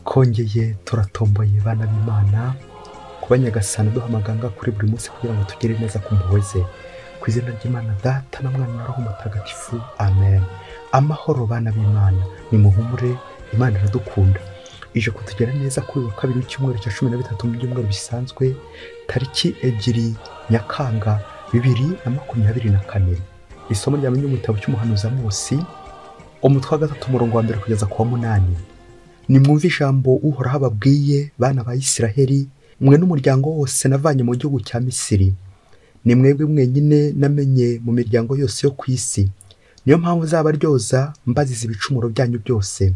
Turakongeye turatomboye bana b'Imana kuba Nyagasani duha amaganga kuri buri munsi kugira ngo tugere neza ku mpuhwe ze. Ku izina ry'Imana Data na Mwana na Roho Mutagatifu, amen. Amahoro bana b'Imana, nimuhumure, Imana iradukunda. Ije kutugera neza kuri wa kabiri w'icyumweru cya 13 mu byumweru bisanzwe, tariki 2 Nyakanga 2024. Isomo rya mu gitabo cy'umuhanuzi Amosi, umutwe wa 3 umurongo wa 1 kugeza ku wa 8. Nimwumve ijambo Uhoraho ababwiye bana ba Isiraheli, mwe n'umuryango wose navanye mu gihugu cya Misiri. Ni mwebwe mwenyine namenye mu miryango yose yo ku isi. Niyo mpamvu nzabaryoza mbaziza ibicumuro byanyu byose.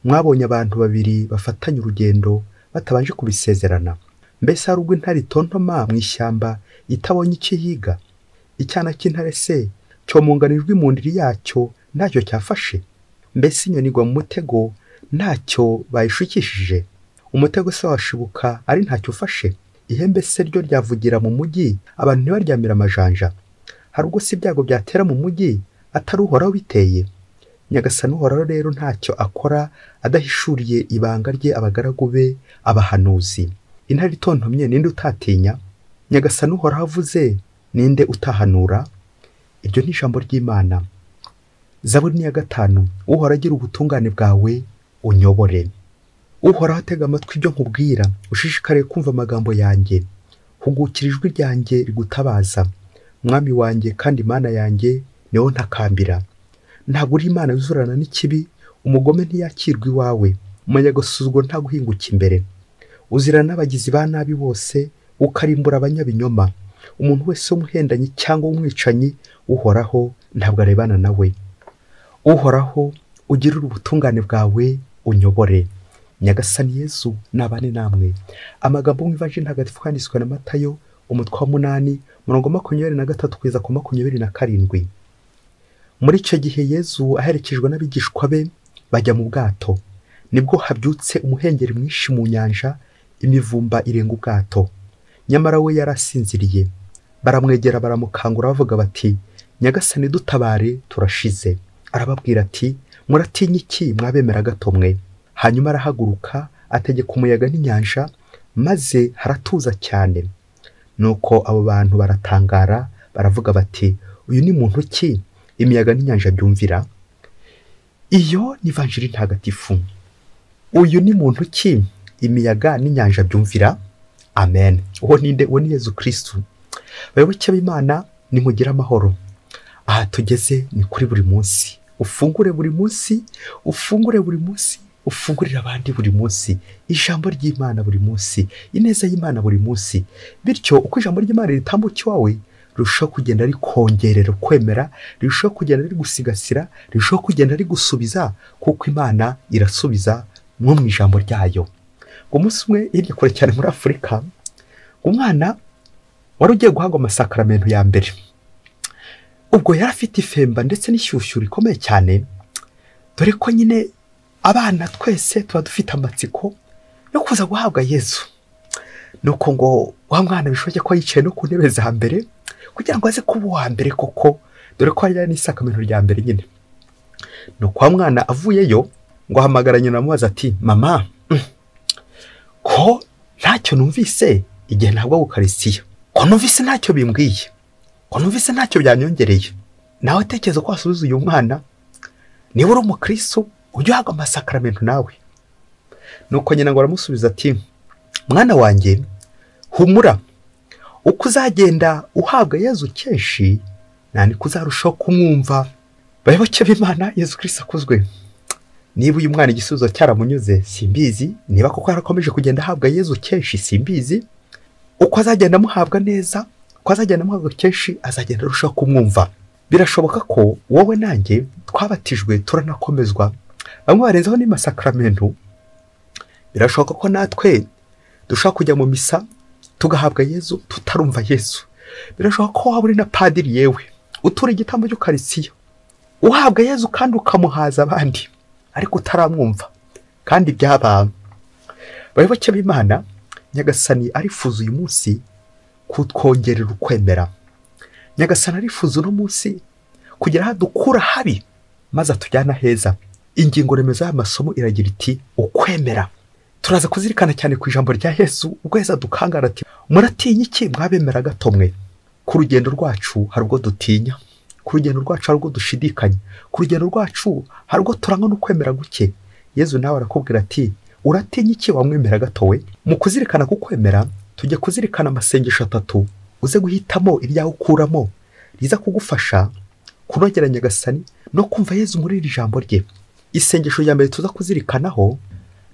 Mwabonye abantu babiri bafatanya urugendo batabanje kubisezerana. Mbese hari ubwo intare itontoma mu ishyamba itabonye icyo ihiga? Icyana cy'intare se cyomunganijwe mu ndiri yacyo ntacyo cyafashe? Mbese inyoni igwa mu mutego ntacyo bayishukishije? Umutego se washibuka ari ntacyo ufashe? Ihembe se ryo ryavugira mu mujyi abantu ntibaryamira amajanja? Hari ubwo se ibyago byatera mu mujyi atari Uhoraho biteye? Nyagasani Uhoraho rero ntacyo akora adahishuriye ibanga rye abagaragu be abahanuzi. Intare itontomye ninde utatinya? Nyagasani Uhoraho avuze ninde utahanura? Iryo ni ijambo ry'Imana. Zaburi ya 5. Uhoraho agira ubutungane bwawe unyobore. Uhoraho atega amatwi ibyo nkubwira, ushishikare kumva amagambo yanjye. Hugukira ijwi ryanjye rigutabaza. Mwami wanjye kandi Imana yanjye niwo ntakambira. Ntabwo uri Imana yuzurana n'ikibi, umugome ntiyakirwa iwawe. Umunyagasuzuguro ntaguhinguka imbere. Uzirana n'abagizi ba nabi bose, ukarimbura abanyabinyoma. Umuntu wese w'umuhendanyi cyangwa w'umwicanyi, Uhoraho ntabwo arebana nawe. Uhoraho ugirire ubutungane bwawe unyobore. Nyagasani Yezu nabane namwe. Amagambo mu Ivanjiri Ntagatifu yanditswe na Matayo, umutwe wa 8, murongo 23 kugeza ku 27. Muri icyo gihe Yezu aherekejwe n'abigishwa be bajya mu bwato. Nibwo habyutse umuhengeri mwinshi mu nyanja, imivumba irenga ubwato. Nyamara we yarasinziriye. Baramwegera baramukangura bavuga bati, Nyagasani dutabare turashize. Arababwira ati, muratinya iki mwabemera gato mwe? Hanyuma arahaguruka ategeka umuyaga n'inyanja, maze haratuza cyane. Nuko abo bantu baratangara baravuga bati, uyu ni muntu ki imiyaga n'inyanja byumvira? Iyo ni Ivanjiri Ntagatifu. Uyu ni muntu ki imiyaga n'inyanja byumvira? Amen. Uwo ninde? Uwo ni Yezu Kristu. Bayoboke b'Imana, nimugire amahoro. Aha tugeze ni kuri buri munsi. Ufungure buri munsi, ufungure buri munsi, ufungurira abandi buri munsi, ijambo ry'Imana buri munsi, ineza y'Imana buri munsi. Bityo uko ijambo ry'Imana ritambuka iwawe, rirushaho kugenda rikongerera kwemera, rirushaho kugenda rigusigasira, rirushaho kugenda rigusubiza, kuko Imana irasubiza mwo mu ijambo ryayo. Ngo umunsi umwe hirya kure cyane muri Afurika, umwana wari ugiye guhabwa amasakaramentu ya mbere, ubwo yari afite ifemba ndetse n'ishyushyu rikomeye cyane, dore ko nyine abana twese tuba dufite amatsiko yo kuza guhabwa Yezu. Nuko ngo wa mwana bishoboke ko yicaye no ku ntebe za mbere kugira ngo aze kuba uwa mbere koko, dore ko hari n'isakamento rya mbere nyine. Nuko wa mwana avuyeyo ngo ahamagara nyina amubaza ati, mama, ko ntacyo numvise igihe ntabwo Ukarisitiya, ko numvise ntacyo bimbwiye, ko numvise ntacyo byanyongereye. Nawe tekereza ko wasubiza uyu mwana, niba uri umukristo ujye uhabwa amasakaramentu nawe. Nuko nyina ngo aramusubiza ati, mwana wanjye humura, uko uzagenda uhabwa Yezu kenshi niko uzarushaho kumwumva. Bayoboke b'Imana, Yezu Kristo akuzwe. Niba uyu mwana igisubizo cyaramunyuze simbizi, niba koko yarakomeje kugenda ahabwa Yezu kenshi simbizi. Uko azagenda amuhabwa neza, uko azagenda amuhabwa kenshi, azagenda arushaho kumwumva. Birashoboka ko wowe nanjye twabatijwe turanakomezwa, bamwe barenzaho n'amasakaramentu. Birashoboka ko natwe dushobora kujya mu misa tugahabwa Yezu tutarumva Yezu. Birashoboka ko waba uri na padiri, yewe utura igitambo cy'Ukarisitiya, uhabwa Yezu kandi ukamuhaza abandi, ariko utaramwumva. Kandi byaba. Bayoboke b'Imana, Nyagasani arifuza uyu munsi kutwongerera ukwemera. Nyagasani arifuza uno munsi kugira aho dukura habi maze atujyana heza. Ingingo remezo y'amasomo iragira iti, ukwemera. Turaza kuzirikana cyane ku ijambo rya Yesu ubwo Yesu adukangara ati muratinya iki mwabemera gato mwe. Ku rugendo rwacu hari ubwo dutinya, ku rugendo rwacu hari ubwo dushidikanya, ku rugendo rwacu hari ubwo turangwa no kwemera guke. Yesu nawe arakubwira ati uratinya iki wamwemera gato we. Mu kuzirikana ku kwemera tujya kuzirikana amasengesho atatu, uze guhitamo iryawe ukuramo riza kugufasha kunogera Nyagasani no kumva Yesu muri iri jambo rye. Isengesho rya mbere tuza kuzirikanaho,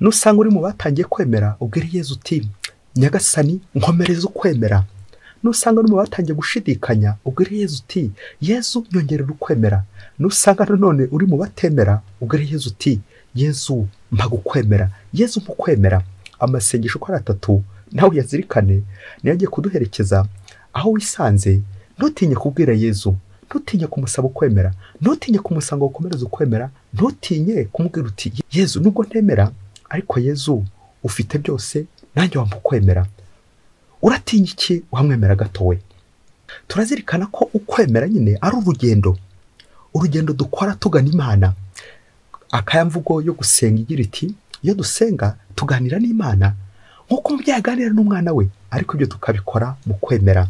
nusanga uri mu batangiye kwemera ubwire Yesu uti Nyagasani nkomereza ukwemera. Nusanga uri mu batangiye gushidikanya ubwire Yesu uti Yesu nyongerera ukwemera. Nusanga nanone uri mu batemera ubwire Yesu uti Yesu mpa gukwemera, Yesu mpa ukwemera. Amasengesho uko ari atatu nawe uyazirikane, niyo agiye kuduherekeza aho wisanze. Ntutinye kubwira Yesu, ntutinye kumusaba ukwemera, ntutinye kumusanga ngo ukomereze ukwemera, ntutinye kumubwira uti Yesu nubwo ntemera ariko Yesu ufite byose nanjye wampa ukwemera. Uratinya iki wamwemera gato we? Turazirikana ko ukwemera nyine ari urugendo, urugendo dukora tugana Imana. Akayamvugo yo gusenga igira iti iyo dusenga tuganira n'Imana nk'uko umubyeyi aganira n'umwana we, ariko ibyo tukabikora mu kwemera.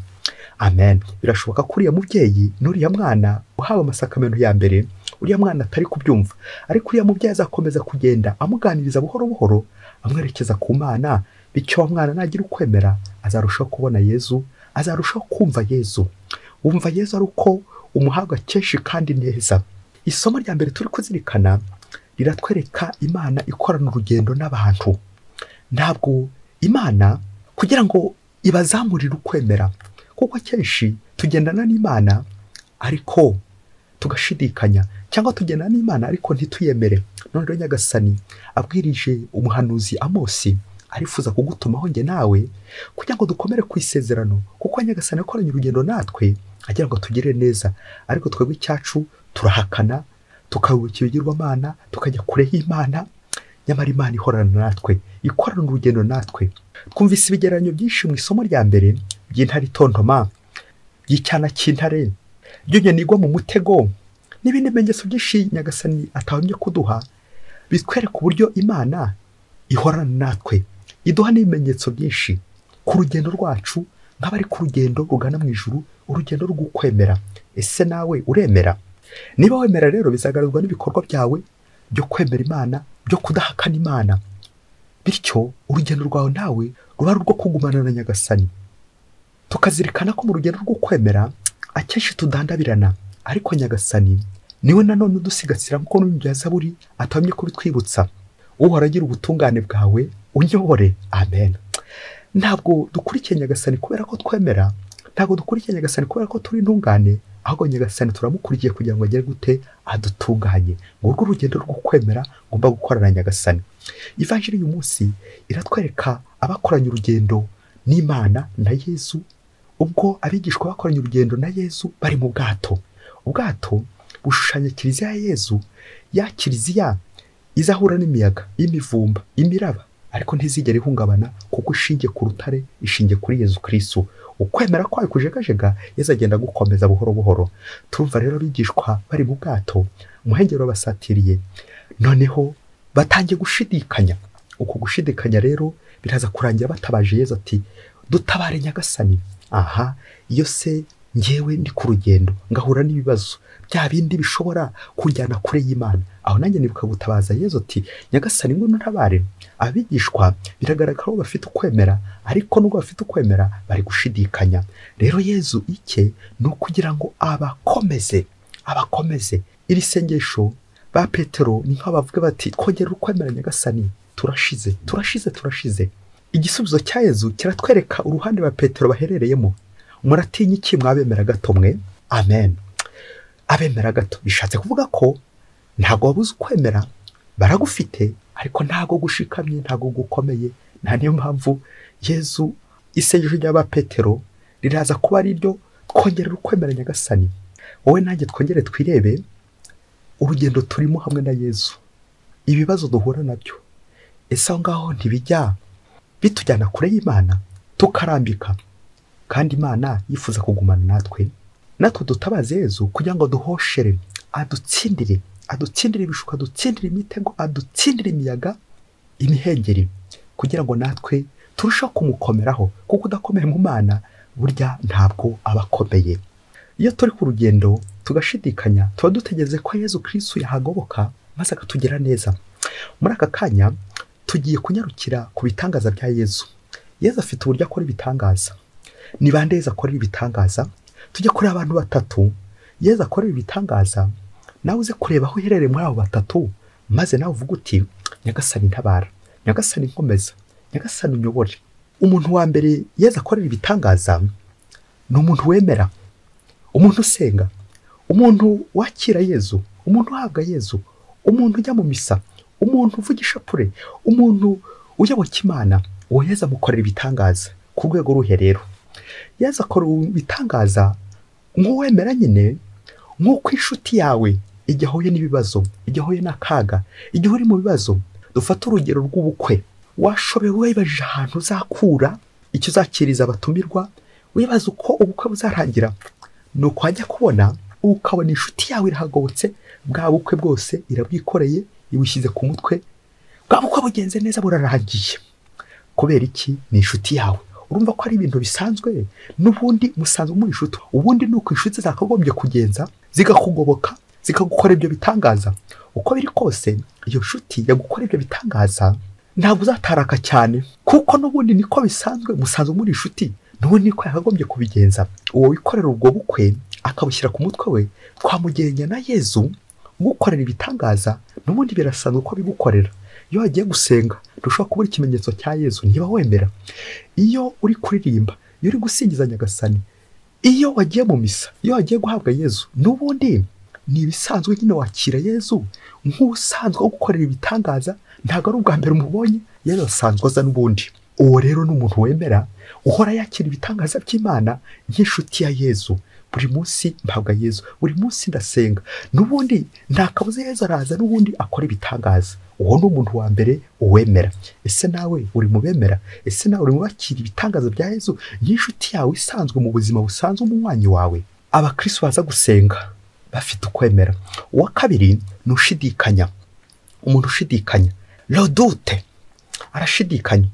Amen. Birashoboka ko uriya mubyeyi n'uriya mwana uhawe amasakamento ya mbere, uriya mwana atari kubyumva, ariko uriya mubyeyi azakomeza kugenda amuganiriza buhoro buhoro amwerekeza ku Mana, bityo wa mwana nagira ukwemera azarushaho kubona Yesu, azarushaho kumva Yesu. Wumva Yesu ari uko umuhabwa kenshi kandi neza. Isomo rya mbere turi kuzirikana riratwereka Imana ikorana urugendo n'abantu. Ntabwo Imana kugira ngo ibazamurire ukwemera, kuko kenshi tugendana n'Imana ariko tugashidikanya, cyangwa tugendana n'Imana ariko ntituyemere. None rero Nyagasani abwirije umuhanuzi Amosi arifuza kugutumaho njye nawe kugira ngo dukomere ku isezerano, kuko Nyagasani yakoranye urugendo natwe agira ngo tugire neza, ariko twebwe icyacu turahakana, tukaruhukira ibigirwamana, tukajya kure y'Imana. Nyamara Imana ihorana natwe, ikorana urugendo natwe. Twumvise ibigereranyo byinshi mu isomo rya mbere by'intare itontoma, by'icyana cy'intare, by'inyoni igwa mu mutego, n'ibindi bimenyetso byinshi Nyagasani atahomye kuduha bitwereka uburyo Imana ihorana natwe, iduha n'ibimenyetso byinshi ku rugendo rwacu nk'abari ku rugendo rugana mu ijuru, urugendo rw'ukwemera. Ese nawe uremera? Niba wemera rero bizagaragazwa n'ibikorwa byawe byo kwemera Imana, byo kudahakana Imana, bityo urugendo rwawe nawe ruba rwo kugumana na Nyagasani. Tukazirikana ko mu rugendo rwo kwemera akenshi tudandabirana, ariko Nyagasani niwe nanone udusigasira nk'uko no mu bya Zaburi atamye kubitwibutsa. Uhoraho agira ubutungane bwawe unyobore. Amen. Ntabwo dukurikiye Nyagasani kubera ko twemera, ntabwo dukurikiye Nyagasani kubera ko turi intungane, ahubwo Nyagasani turamukurikiye kugira ngo agere gute adutunganye. Ngurwo urugendo rwo kwemera ngomba gukorana na Nyagasani. Ivanjiri y'uyu munsi iratwereka abakoranye urugendo n'Imana na Yesu, ubwo abigishwa bakoranye urugendo na Yesu bari mu bwato. Ubwato bushushanya kiliziya ya Yesu, ya kiliziya izahura n'imiyaga, imivumba, imiraba, ariko ntizigere ihungabana kuko ishingiye ku rutare, ishingiye kuri Yesu Kristo. Ukwemera kwayo kujegajega, Yesu agenda gukomeza buhoro buhoro. Turumva rero abigishwa bari mu bwato, umuhengeri basatiriye, noneho batangiye gushidikanya. Uko gushidikanya rero biraza kurangira batabaje Yesu ati dutabare Nyagasani. Aha, iyo se ngewe ndi ku rugendo ngahura n'ibibazo bya bindi bishobora kunjyana kure y'Imana, aho nanjye nibuka gutabaza Yesu ati Nyagasani ngwino untabare. Abigishwa biragaragara ko bafite ukwemera, ariko nubwo bafite ukwemera bari gushidikanya. Rero Yesu icye ni ukugira ngo abakomeze, abakomeze. Iri sengesho ba Petero ni nkaho bavuga bati twongere ukwemera Nyagasani, turashize, turashize, turashize. Igisubizo cya Yesu kiratwereka uruhande ba Petero baherereyemo. Muratinya iki mwabemera gato mwe? Amen. Abemera gato bishatse kuvuga ko ntago wabuze ukwemera, baragufite, ariko ntago gushikamye, ntago gukomeye. Nta niyo mpamvu Yesu isengesho ry'aba Petero riraza kuba ari ryo twongerera ukwemera Nyagasani. Wowe nanjye twongere twirebe urugendo turimo hamwe na Yesu, ibibazo duhura nabyo. Ese aho ngaho ntibijya bitujyana kure y'Imana tukarambika? Kandi Imana yifuza kugumana natwe, natwe dutabaze Yesu kugira ngo duhoshere, adutsindire, adutsindire ibishuko, adutsindire imitego, adutsindire imiyaga, imihengeri, kugira ngo natwe turusheho kumukomeraho, kuko udakomeye mu Mana burya ntabwo aba akomeye. Iyo turi ku rugendo tugashidikanya, tuba dutegereze ko Yezu Kristu yahagoboka maze akatugira neza. Muri aka kanya tugiye kunyarukira ku bitangaza bya Yezu. Yezu afite uburyo akora ibitangaza. Ni bande Yezu akorera ibitangaza? Tujye kuri abantu batatu Yezu akorera ibitangaza, nawe uze kureba aho uherereye muri abo batatu, maze nawe uvuge uti Nyagasani ntabara, Nyagasani nkomeza, Nyagasani unyobore. Umuntu wa mbere Yezu akorera ibitangaza ni umuntu wemera, umuntu usenga, umuntu wakira Yezu, umuntu uhabwa Yezu, umuntu ujya mu misa, umuntu uvuga ishapure, umuntu uyoboka Imana. Uwo Yezu amukorera ibitangaza ku rwego ruhe rero? Yezu akora ibitangaza nk'uwemera nyine, nk'uko inshuti yawe igihe ahuye n'ibibazo, igihe ahuye n'akaga, igihe uri mu bibazo. Dufate urugero rw'ubukwe. Washobewe wibajije ahantu uzakura icyo uzakiriza abatumirwa, wibaza uko ubukwe buzarangira, nuko wajya kubona ukabona inshuti yawe irahagobotse, bwa bukwe bwose irabwikoreye, ibushyize ku mutwe, bwa bukwe bugenze neza burarangiye. Kubera iki? Ni inshuti yawe. Urumva ko ari ibintu bisanzwe, n'ubundi musanzwe muri inshuti. Ubundi nuko inshuti zakagombye kugenza, zigakugoboka, zikagukora ibyo bitangaza. Uko biri kose iyo nshuti yagukora ibyo bitangaza ntabwo uzataraka cyane, kuko n'ubundi niko bisanzwe, musanzwe muri inshuti, n'ubundi niko yakagombye kubigenza. Uwo wikorera ubwo bukwe akabushyira ku mutwe we, twamugereranya na Yezu gukorera ibitangaza, n'ubundi birasanzwe ko bigukorera. Iyo wagiye gusenga ntushobora kubura ikimenyetso cya Yezu niba wemera. Iyo uri kuririmba, iyo uri gusingiza Nyagasani, iyo wagiye mu misa, iyo wagiye guhabwa Yezu, n'ubundi ni ibisanzwe nyine wakira Yezu nk'usanzwe gukorera ibitangaza. Ntabwo ari ubwa mbere umubonye, Yezu asanzwe aza n'ubundi. Uwo rero ni umuntu wemera, uhora yakira ibitangaza by'Imana nk'inshuti ya Yezu. Buri munsi mpabwa Yezu, buri munsi ndasenga, n'ubundi nta kabuza Yezu araza, n'ubundi akora ibitangaza. Uwo ni umuntu wa mbere uwemera. Ese nawe uri mu bemera? Ese nawe uri mu bakira ibitangaza bya Yezu nk'inshuti yawe isanzwe mu buzima busanzwe, umunywanyi wawe? Abakristo baza gusenga bafite ukwemera. Uwa kabiri ni ushidikanya. Umuntu ushidikanya, rodute, arashidikanya.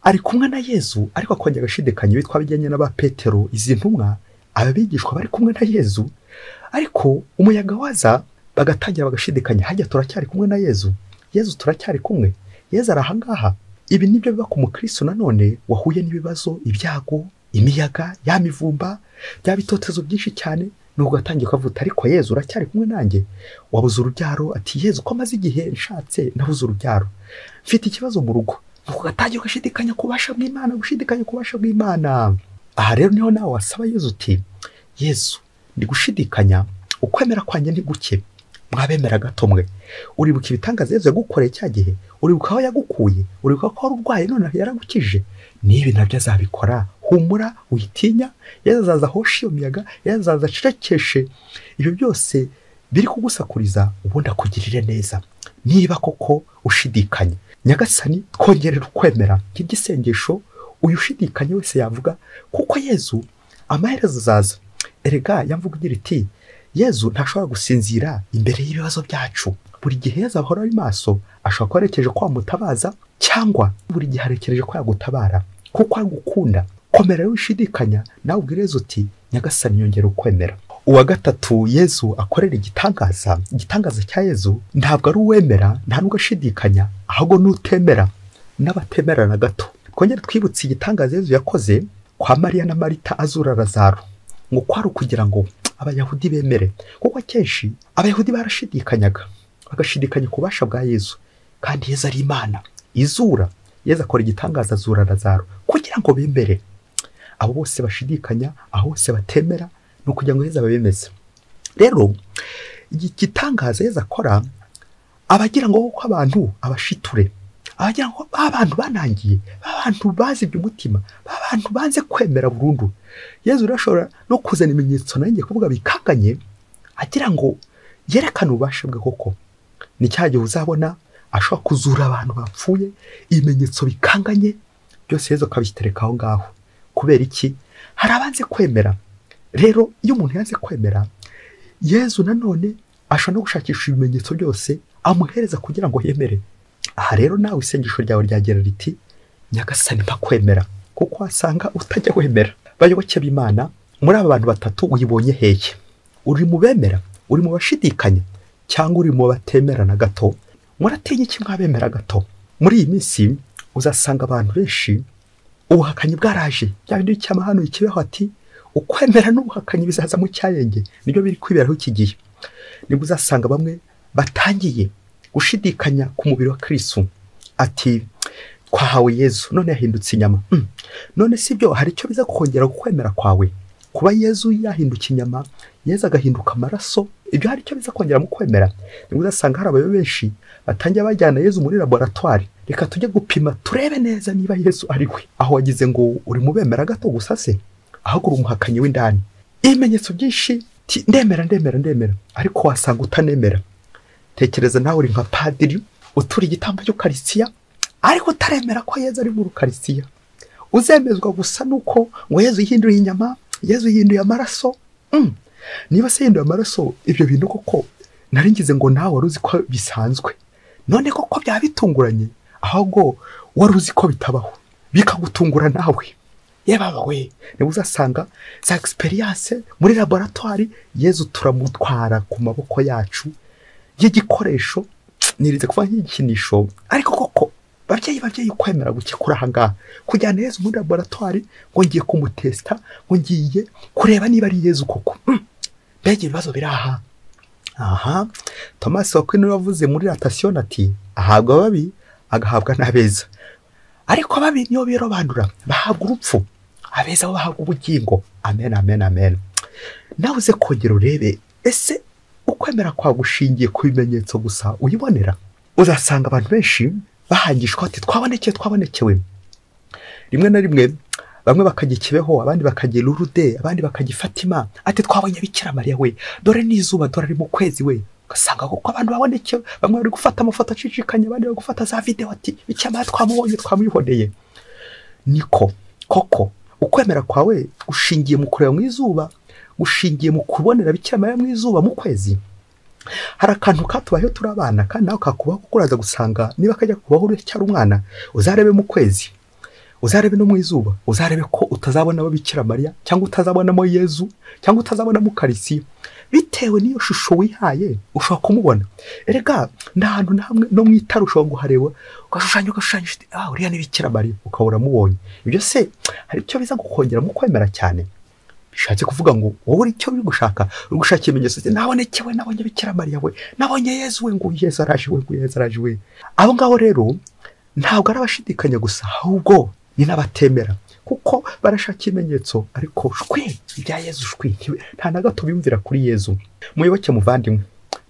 Ari kumwe na Yezu ariko akongera agashidikanya. Bitwa bijyanye n'aba Petero, izi ntumwa, ababigishwa bari kumwe na Yezu, ariko umuyaga waza bagatangira bagashidikanya. Hajya turacyari kumwe na Yezu? Yezu turacyari kumwe? Yezu ari ahangaha? Ibi nibyo biba ku mukristo nanone wahuye n'ibibazo, ibyago, imiyaga, ya mivumba, bya bitotezo byinshi cyane, nuko gatangiye kavuta ariko Yezu uracyari kumwe nanjye? Wabuze urubyaro, ati Yezu ko maze igihe nshatse nabuze urubyaro, mfite ikibazo mu rugo. Nuko gatangiye gushidikanya kubasha bw'Imana, gushidikanya kubasha bw'Imana. Aha rero niho nawe wasaba Yezu uti Yezu ndi gushidikanya, ukwemera kwanjye ni guke. Mwabemera gato mwe. Uribuka ibitangaza Yezu yagukoreye cya gihe? Uribuka aho yagukuye? Uribuka ko wari urwaye none yaragukije? Nibi nabyo azabikora. Humura, witinya, Yezu azaza ahoshe iyo miyaga, Yezu azaza acecekeshe ibyo byose biri kugusakuriza, ubundi akugirire neza. Niba koko ushidikanya, Nyagasani twongerera ukwemera. Nk'igisengesho uyu ushidikanya wese yavuga, kuko Yezu amaherezo azaza. Erega yamvuga igira iti Yezu ntashobora gusinzira imbere y'ibibazo byacu. Buri gihe Yezu ahora ari maso, ashobora kuba arekeje ko wamutabaza, cyangwa buri gihe arekereje ko yagutabara, kuko agukunda. Komera wishidikanya, nawe ubwire Yezu uti Nyagasani nyongera ukwemera. Uwa gatatu Yezu akorera igitangaza, igitangaza cya Yezu ntabwo ari uwemera, nta nubwo ashidikanya, ahubwo n'utemera n'abatemera na gato. Twongere twibutse igitangaza Yezu yakoze kwa Mariya na Marita azura Lazaro, ngo kwari ukugira ngo Abayahudi bemere, kuko akenshi Abayahudi barashidikanyaga, bagashidikanya ku bubasha bwa Yezu, kandi Yezu ari Imana izura. Yezu akora igitangaza azura Lazaro kugira ngo bemere. Abo bose bashidikanya, aho bose batemera, ni ukugira ngo Yezu ababemeze. Rero igitangaza Yezu akora abagira ngo kuko abantu abashiture, abagira ngo abantu banangiye, abantu bazibye umutima, abantu banze kwemera burundu. Yezu urashobora no kuzana ibimenyetso nanjye kuvuga bikanganye, agira ngo yerekane ububasha bwe koko. Ni cya gihe uzabona ashobora kuzura abantu bapfuye, ibimenyetso bikanganye byose Yezu akabitereka aho ngaho. Kubera iki? Hari abanze kwemera. Rero iyo umuntu yanze kwemera, Yezu nanone ashobora no gushakisha ibimenyetso byose amuhereza kugira ngo yemere. Aha rero nawe isengesho ryawe ryagera riti Nyagasani mpa kwemera, kuko wasanga utajya wemera. Bayoboke b'Imana, muri aba bantu batatu uyibonye hehe? Uri mu bemera, uri mu bashidikanya, cyangwa uri mu batemera na gato? Muratinya iki mwabemera gato? Muri iyi minsi uzasanga abantu benshi ubuhakanyi bwaraje, bya bindi cy'amahano ikibeho ati ukwemera n'ubuhakanyi bizaza mu cyayenge, nibyo biri kwiberaho iki gihe. Nibwo uzasanga bamwe batangiye gushidikanya ku mubiri wa Kristo, ati twahawe Yezu none yahindutse inyama. None si byo, hari icyo biza kongera gukwemera kwawe? Kuba Yezu yahinduka inyama, Yezu agahinduka amaraso, ibyo hari icyo biza kongera mu kwemera? Nibwo uzasanga hari abayobe benshi batangiye bajyana Yezu muri laboratoire, reka tujye gupima turebe neza niba Yezu ari we. Aho wagize ngo uri mu bemera gato gusa se, ahubwo uri umuhakanyi w'indani. Ibimenyetso byinshi, ndemera ndemera ndemera, ariko wasanga utanemera. Tekereza nawe uri nka padiri utura igitambo cy'Ukaristiya, ariko utaremera ko Yezu ari mu Ukaristiya. Uzemezwa gusa nuko ngo Yezu yihinduye inyama, Yezu yihinduye amaraso. Niba se yihinduye amaraso, ibyo bintu koko nari ngize ngo nawe wari uzi ko bisanzwe, none koko byaba bitunguranye, ahubwo wari uzi ko bitabaho bikagutungura nawe. Yebaba we, niba uzasanga za experience muri laboratoire, Yezu turamutwara ku maboko yacu y'igikoresho, nirize kuva nk'igikinisho, ariko koko babyeyi kwemera gukikura aha ngaha, kujyana Yezu muri laboratoire ngo ngiye kumutesta, ngo ngiye kureba niba ari Yezu koko. Mbega ibibazo biri aha. Aha Thomas wa Aquino yavuze muri ratation ati ahabwa ababi agahabwa n'abeza, ariko ababi niyo birobanura bahabwa urupfu, abeza bo bahabwa ubugingo. Amen, amen, amen. Nawe uze kongera urebe, ese ukwemera kwa gushingiye ku bimenyetso gusa uyibonera? Uzasanga abantu benshi bahangishwa ati twabonekeye twabonekewe. Rimwe na rimwe bamwe bakajya Kibeho, abandi bakajya Lourdes, abandi bakajya Fatima, ati twabonye Bikira Mariya we, dore n'izuba, dore ari mu kwezi we. Ugasanga kuko abantu babonekewe, bamwe bari gufata amafoto acicikanye, abandi bari gufata za video, ati Bikira Mariya twamubonye, twamwiboneye. Niko koko ukwemera kwawe gushingiye mu kureba mu izuba, gushingiye mu kubonera Bikira Mariya mu izuba mu kwezi. Hari akantu katubayeho turi abana, kandi nawe kakubaho, kuko uraza gusanga niba kajya kubaho uracyari umwana, uzarebe mu kwezi, uzarebe no mu izuba, uzarebe ko utazabonamo Bikira Mariya, cyangwa utazabonamo Yezu, cyangwa utazabonamo Ukarisiya. Bitewe n'iyo shusho wihaye ushobora kumubona. Erega nta hantu na hamwe no mu itara ushobora guhareba, ugashushanya ugashushanya, uriya ni Bikira Mariya, ukaba uramubonye. Ibyo se hari icyo biza kukongera mu kwemera cyane? Bishatse kuvuga ngo wowe uri icyo uri gushaka, uri gushaka ikimenyetso, nabonekewe, nabonye Bikira Mariya we, nabonye Yezu we, ngo Yezu araje we, ngo Yezu araje we. Abo ngabo rero ntabwo ari abashidikanya gusa, ahubwo ni n'abatemera, kuko barashaka ikimenyetso ariko shwi ibya Yezu shwi nta na gato biyumvira kuri Yezu. Muyoboke muvandimwe,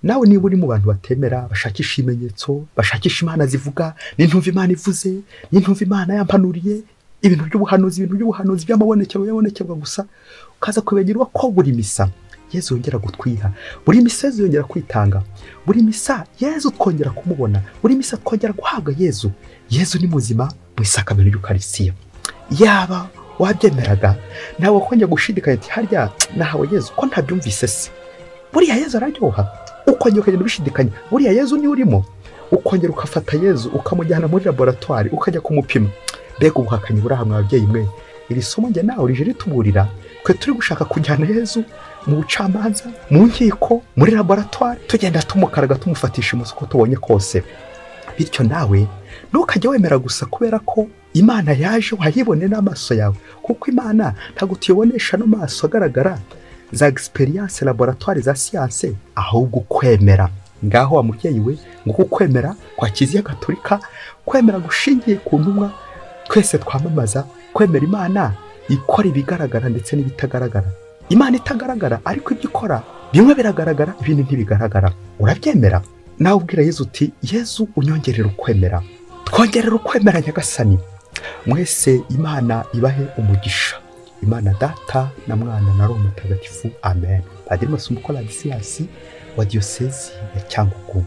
nawe niba uri mu bantu batemera, bashakisha ibimenyetso, bashakisha Imana zivuga, n'intumva Imana ivuze, n'intumva Imana yampanuriye, ibintu by'ubuhanuzi, ibintu by'ubuhanuzi by'amabonekero yabonekerwa gusa, ukaza kwibagirwa ko buri misa Yezu yongera gutwiha, buri misa Yezu yongera kwitanga, buri misa Yezu twongera kumubona, buri misa twongera guhabwa Yezu. Yezu ni muzima mu isakamento ry'Ukarisiya. Yaba wabyemeraga nawe wakongera gushidikanya ati harya nahawe Yezu ko ntabyumvise se, buriya Yezu araryoha, ukongera ukagenda ubishidikanya, buriya Yezu ni urimo, ukongera ukafata Yezu ukamujyana muri laboratoire ukajya kumupima. Mbega ubuhakanyi buri aha mwa babyeyi mwe. Iri somo njye nawe rije rituburira, twe turi gushaka kujyana Yezu mu bucamanza, mu nkiko, muri laboratoire, tugenda tumukaraga tumufatisha imoso uko tubonye kose. Bityo nawe ntukajye wemera gusa kubera ko Imana yaje wayibone n'amaso yawe, kuko Imana ntabwo tuyibonesha n'amaso agaragara za experience laboratoire za science, ahubwo kwemera. Ngaho wa mubyeyi we, ngo kwemera kwa Kiliziya Gatolika, kwemera gushingiye ku ntumwa twese twamamaza, kwemera Imana ikora ibigaragara ndetse n'ibitagaragara. Imana itagaragara ariko ibyo ikora bimwe biragaragara, ibindi ntibigaragara. Urabyemera? Nawe ubwira Yezu uti Yezu unyongerera ukwemera, twongerera ukwemera Nyagasani. Mwese Imana ibahe umugisha. Imana Data na Mwana na Roho Mutagatifu. Amen. Padiri Masumbuko Ladislas wa Diyosezi ya Cyangugu.